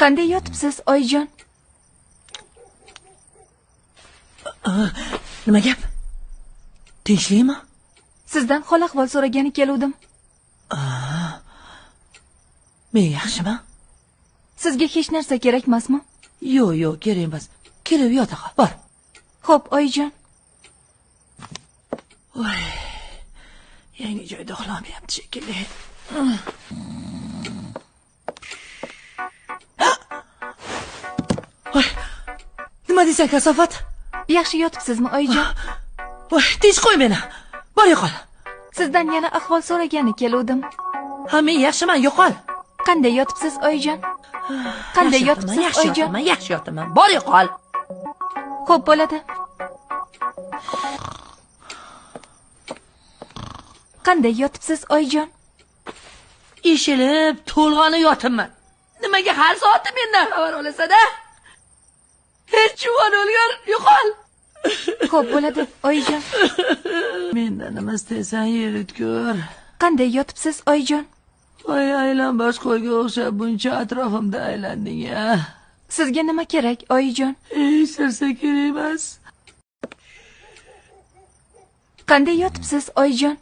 Qanday yotibsiz, oyijon? Nima gap? Tinchlikmi? Sizdan hol ahvol so'ragani keluvdim. Men yaxshiman. Sizga hech narsa kerak emasmi? Yo'q, yo'q, kerak emas. Kelib yota qol, bor. Xo'p, oyijon. Voy. Yangi joyda uxlamayapti shekilli. Voy. Nima deysan, kasofat? Yaxshi yotibsizmi, oyijon? Voy, tinch qo'y meni. Bor yo'qol. Sizdan yana ahvol so'ragani keluvdim. Ha, men yaxshiman, yo'qol. Qanday yotibsiz, oyijon? Qanday yotibsiz, oyijon? Yaxshi yotaman, bor yo'qol. Xo'p, bo'ladi. Qanday yotibsiz, oyijon? Eshilib, to'lg'anib yotibman. Nimaga har soati mendan xabar olasan-a? Hech juvon o'lgan, yo'qol. Xo'p, bo'ladi, oyijon. Mendan nima istaysan, yeritko'r? Qanday yotibsiz, oyijon? Voy, aylanbosh qo'yga o'xshab buncha atrofimda aylanding-a. Sizga nima kerak, oyijon? Hech narsa kerak emas. Qanday yotibsiz, oyijon?